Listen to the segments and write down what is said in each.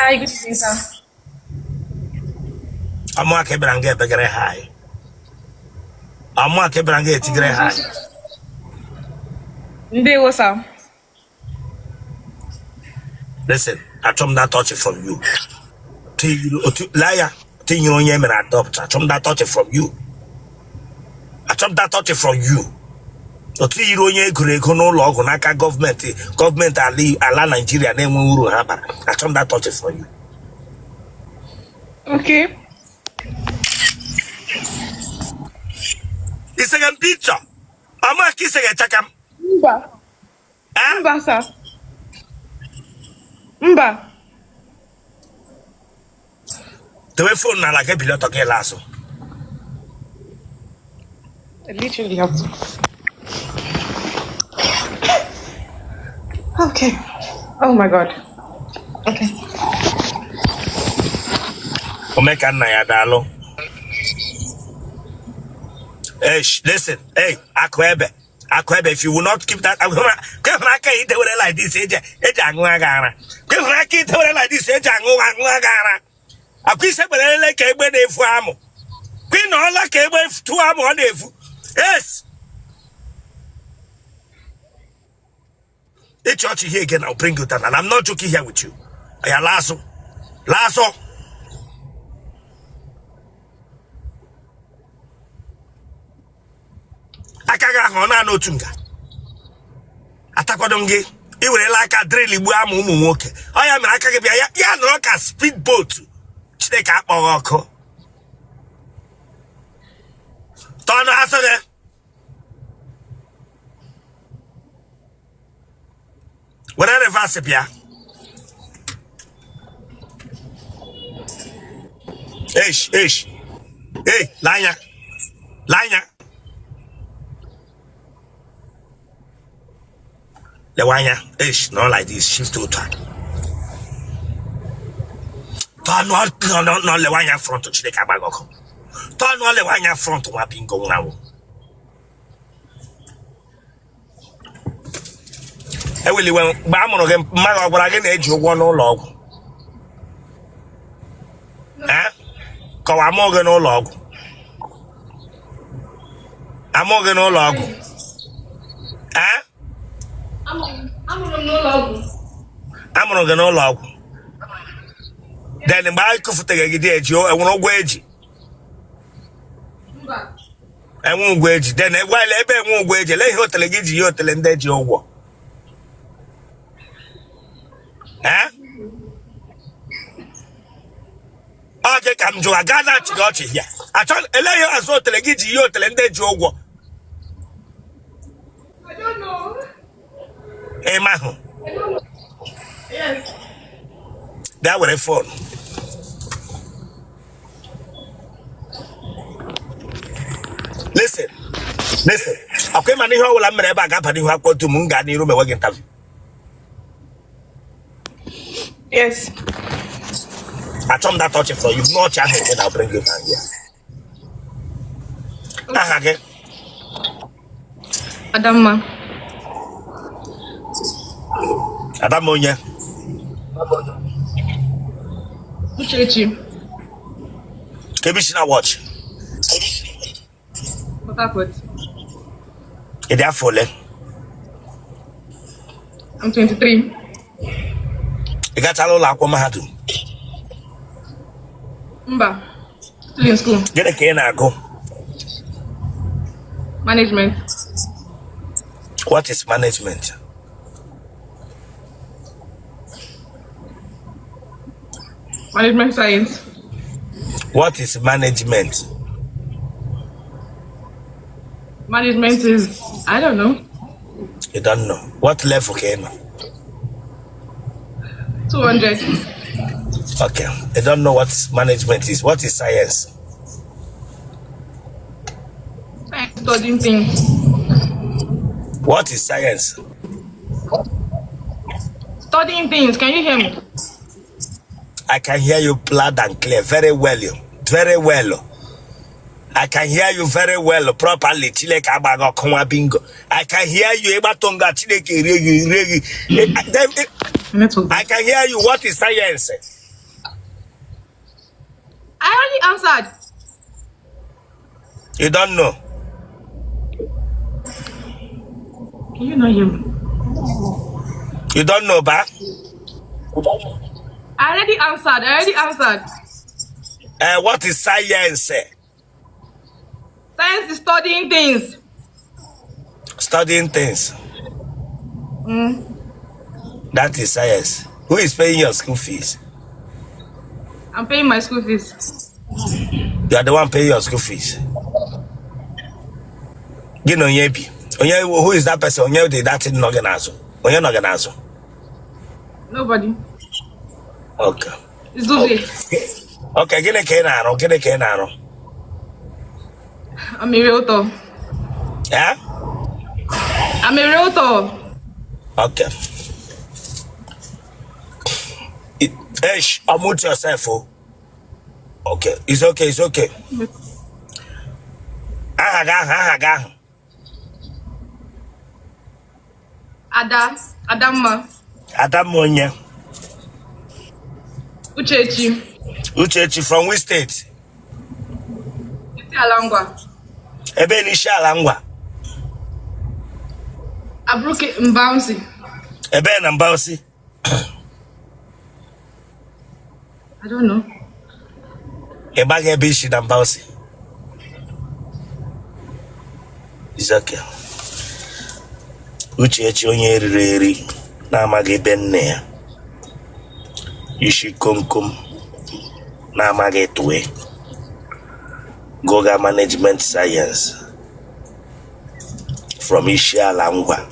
Hi, good evening, sir. Ọ mụa ka ị bịara nga ebegara hi. Ọ mụa ka ị bịara nga etigere hi. Ndewo, sir. Listen, achọ m that touch from you. Otu lee ya tinyere onye mere adopt. Achọ m that touch from you. Achọ m that touch from you. Otu yiri onye egoro ego n'ụlọ ọgwụ n'aka gọọmenti gọọmenti ala Naijiria na-enweghị uru ha bara. Achọ m that touch from you. Okay. Isege m picture. Ọ mụa ka isege chaka m. Mba. Eh? Mba, sir. Mba. Dewe phone n'ala gị ebili ọtọ gị laa azụ. I literally have to. Okay. Oh my God. Okay. Omeka nna ya daalụ. Hey, listen, hey, akụ ebe. Akụ ebe, if you will not keep that, kwefere aka i dewere like this eji eji aṅụ agha ara. Kwefere aka i dewere like this eji aṅụ aṅụ agha ara. Akwa ise gberele ka egbe na-efu amụ. Kwa ị nọọla ka egbe tụọ amụ ọ na-efu. Yes. Ịchị ọchị here again, I'll bring you down. And I'm not joking here with you. Ya laa azụ. Laa azụ. Aka gị ahụ ọ na-anọ otu nga. Atakwado m gị. I werela aka drill gbuo amụ ụmụ nwoke. Ọ ya mere aka gị bịa ya ya nọrọ ka speed boat. Chineke akpọghị ọkụ. Tọnụ azụ gị. Were reverse bịa. Eish, eish. Ei, lee anya. Lee anya. Lewe anya. Eish, not like this. Shift otu a. Tọnụ nọ lewe anya front Chineke agbaghị ọkụ. Tọnụ lewe anya front nwa bingo nwụrụ anwụ. Eweliwe mgbe a mụrụ gị mma gị ọ gwara gị na eji ụgwọ n'ụlọ ọgwụ ee kọwa amụọ gị n'ụlọ ọgwụ amụọ gị n'ụlọ ọgwụ ee amụrụ gị n'ụlọ ọgwụ then mgbe a kụfutere gị dị eji enwere ụgwọ eji enwe ụgwọ eji then egwala ebe enwe ụgwọ eji ele ihe otele gị ji ya otele ndị ji ụgwọ ee ọ gị ka m jụrụ aga na achị gị ọchị ya achọ ele ihe azụ otele gị ji ya otele ndị ji ụgwọ ị mahụ bịa were phone listen listen ọkwa ịma na ihe ọbụla m mere ebe a ga-aba n'ihu akwụkwọ dum m gaa n'iru mewe gị interview. Yes. Achọ m that touch from you n'ọchị ahụ again, I'll bring you down here. Aha gị? Adamma. Adamma onye? Uchechi. Ka ebe i si na watch? Port Harcourt. Ị dị afọ ole? I'm 23. Ị gachala ụlọ akwụkwọ mahadum? Mba. Still in school. Gịnị ka ị na-agụ? Management. What is management? Management science. What is management? Management is, I don't know. You don't know. What level ka ị nọ? 200. Okay. You don't know what management is. What is science? Science studying things. What is science? Studying things. Can you hear me? I can hear you loud and clear. Very well. Very well. I can hear you very well properly. Chineke agbaghị ọkụ nwa bingo. I can hear you ịgbatụ nga Chineke rie gị rie gị. Network. I can hear you. What is science? I already answered. You don't know. Can you not hear me? You don't know, ba? I already answered. I already answered. What is science? Science is studying things. Studying things. That is science. Who is paying your school fees? I'm paying my school fees. You are the one paying your school fees. Gị na onye bi? Onye, who is that person? Onye dị that thing nọ gị n'azụ? Onye nọ gị n'azụ? Nobody. Okay. It's Duvet. Okay, gịnị ka ị na-arụ? Gịnị ka ị na-arụ? I'm a realtor. Eh? I'm a realtor. Okay. Hey, unmute yourself. Oh. Okay, it's okay, it's okay. Aha gị ahụ, aha gị ahụ. Ada. Adamma. Adamma onye? Uchechi. Uchechi from which state? Isiala Ngwa. Ebe n'Isiala Ngwa? Abruke Mbausị. Ebe na Mbausị? I don't know. Ị gbaghị ebe isi na Mbausị? It's okay. Uchechi onye eriri eri na-amaghị ebe nne ya. Isi komkom na-amaghị tụwe. Goga Management Science from Isiala Ngwa.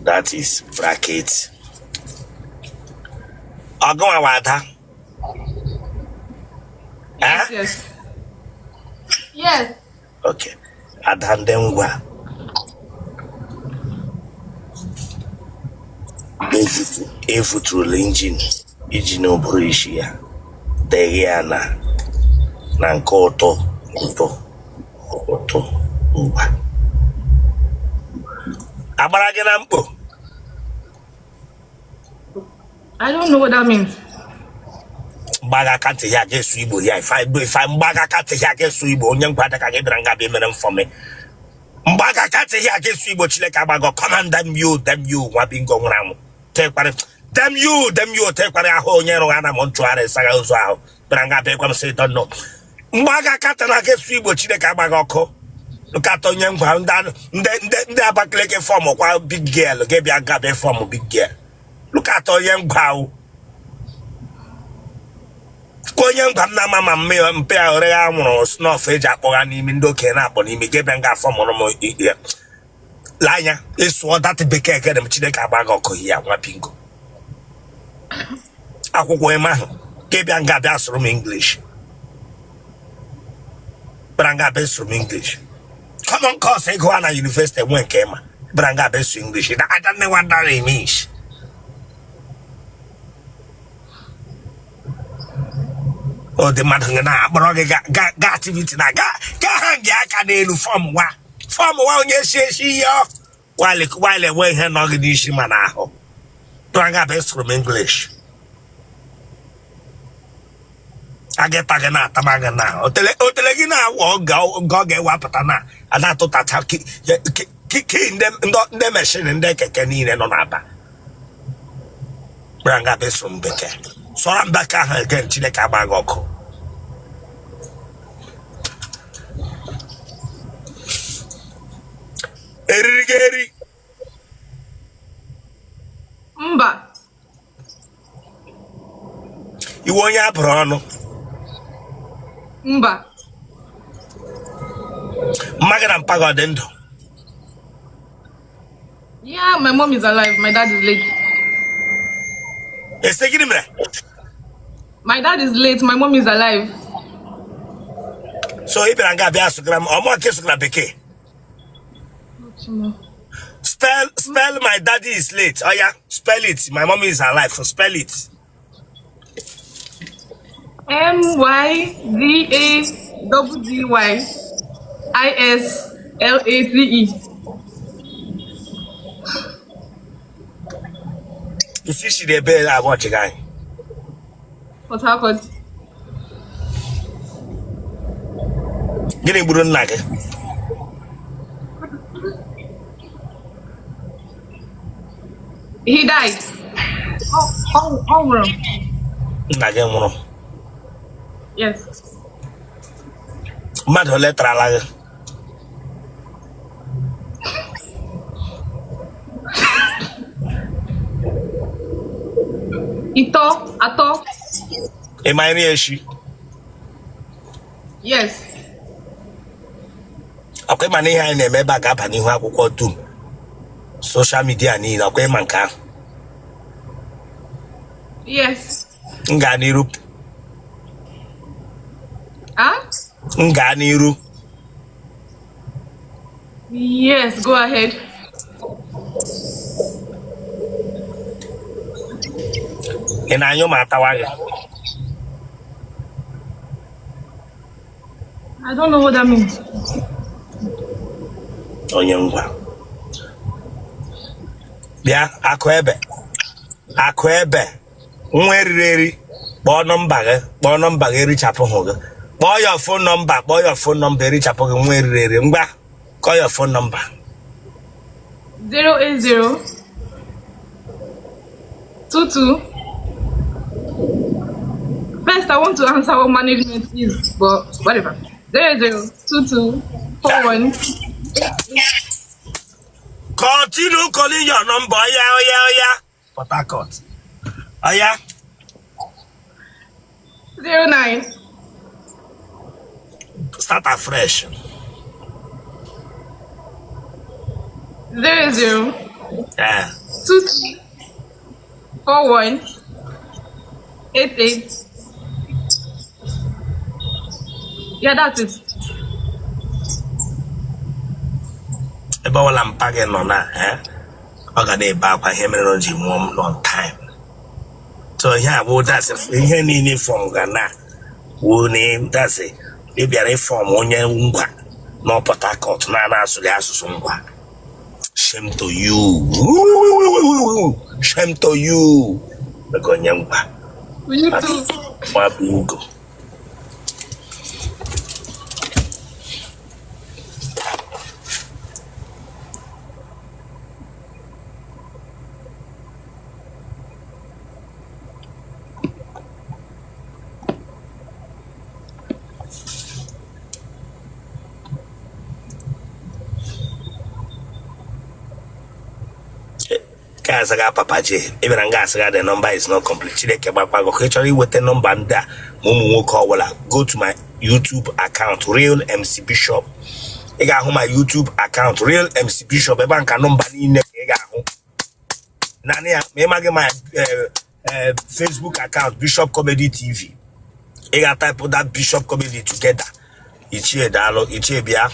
That is bracket. Ọgụnwa wa ada. Yes, yes. Yes. Okay. Ada ndị Ngwa. Efuturula injin iji n'ụbụrụ isi ya deghe ya na nke ụtọ ụtọ ụtọ ngwa. Agbara gị na mkpo? I don't know what that means. Mgbaga aka ntị ya ga-esu Igbo ya ife mgbaga aka ntị ya ga-esu Igbo onye ngwa dịka gị bịara nga bịa mere mfọmi. Mgbaga aka ntị ya ga-esu Igbo Chineke agbago come damn you, damn you, nwa bingo nwụrụ anwụ. Tekwara damn you, damn you, tekwara ahụ onye rụgha na m ntụgharị sagha ụzọ ahụ bịara nga bịa gwa m sị don't know. Mgbaga aka ntị na ga-esu Igbo Chineke agbaghị ọkụ. Nkata onye ngwa ndị Abakaliki form kwa big girl ga-ebịa gabe form big girl. Lukata onye ngwa ahụ. Ka onye ngwa m na-ama ma mpe ahụrụ ya nwụrụ snuff eji akpọgha n'imi ndị okenye na-akpọ n'imi ga-ebịa nga afọ mụrụ m ihe. Lee anya ịsụọ that bekee gere m Chineke agbaghị ọkụ ya nwa bingo. Akwụkwọ ịma ahụ ga-ebịa nga bịa sụrụ m English. Bịara nga bịa sụrụ m English. Common course ego a na university enwe nke ịma. Bịara nga bịa sụ English. I don't know what that means. Ọ dị mmadụ gị na-akpọrọ gị ga activity na ga ha gị aka n'elu form wa. Form wa onye si esi ya. While enwe ihe nọ gị n'isi ma n'ahụ. Bịara nga bịa sụrụ m English. Agịta gị na-atama gị na otele gị na-awụ oge ọ ga-ewepụta na a na-atụtacha ki ndị machine ndị keke niile nọ n'Aba. Bịara nga bịa sụrụ m bekee. Sụọrọ m bekee ahụ again Chineke agba gị ọkụ. Eriri gị eri? Mba. Iwe onye abụrụ ọnụ? Mba. Mma gị na mpa gị ọ dị ndụ? Yeah, my mom is alive. My dad is late. Ese gịnị mere? My dad is late. My mom is alive. So ị bịara nga bịa sụgara m ọmụ nke sụgara bekee. Spell my daddy is late. Oh yeah, spell it. My mom is alive. So spell it. M Y D A D D Y I S L A T E. Isi shiri ebe abụọ chịga anyị. Port Harcourt. Gịnị gburu nna gị? He died. Ọ nwụrụ. Nna gị nwụrụ? Yes. Mmadụ ole tarala gị? Ịtọ, atọ. Ị ma nri eshi? Yes. Ọkwa ịma na ihe anyị na-eme ebe a ga-aba n'ihu akwụkwọ dum, social media niile, ọkwa ịma nke ahụ? Yes. M gaa n'iru? Ah? M gaa n'iru? Yes, go ahead. Ị na-anyụ ma atawa gị? I don't know what that means. Onye ngwa, bịa. Akụ ebe, akụ ebe, nwa eriri eri. Kpọọ nọmba gị, kpọọ nọmba gị, erichapụ hụ gị. Kpọọ ya phone number, kpọọ ya phone number, erichapụ gị, nwa eriri eri. Ngwa, kpọọ ya phone number. 080 22. First, I want to answer what management is, but whatever. 00 22 41. Continue calling your number. Oya, oya, oya. Port Harcourt, oya. 09. Start afresh. 00 Eh. 22 41 88. Yeah, that's it. Ebe ọbụla mpa gị nọ na eh, ọ ga na-ebe akwa ihe mere na o ji nwụọ m long time. So ihe a bụ dasị ihe niile form ga na wuo na dasị ị bịara ị form onye ngwa na Port Harcourt na na-asụghị asụsụ ngwa. Shame to you, shame to you. Maka onye ngwa. You too. Nwa bụ ugo. Ka azaga Papa J, ị bịara nga asịga the number is not complete. Chineke gbakwa gị ọkụ. Ị chọrọ iweta nọmba ndị a ma ụmụ nwoke ọbụla, go to my YouTube account, Real MC Bishop. Ị ga-ahụ my YouTube account, Real MC Bishop, ebe a nka nọmba niile ka ị ga-ahụ naanị ya. Ma ị maghị my Facebook account, Bishop Comedy TV, ị ga-type that Bishop Comedy together. Ichie, daalụ. Ichie, bịa.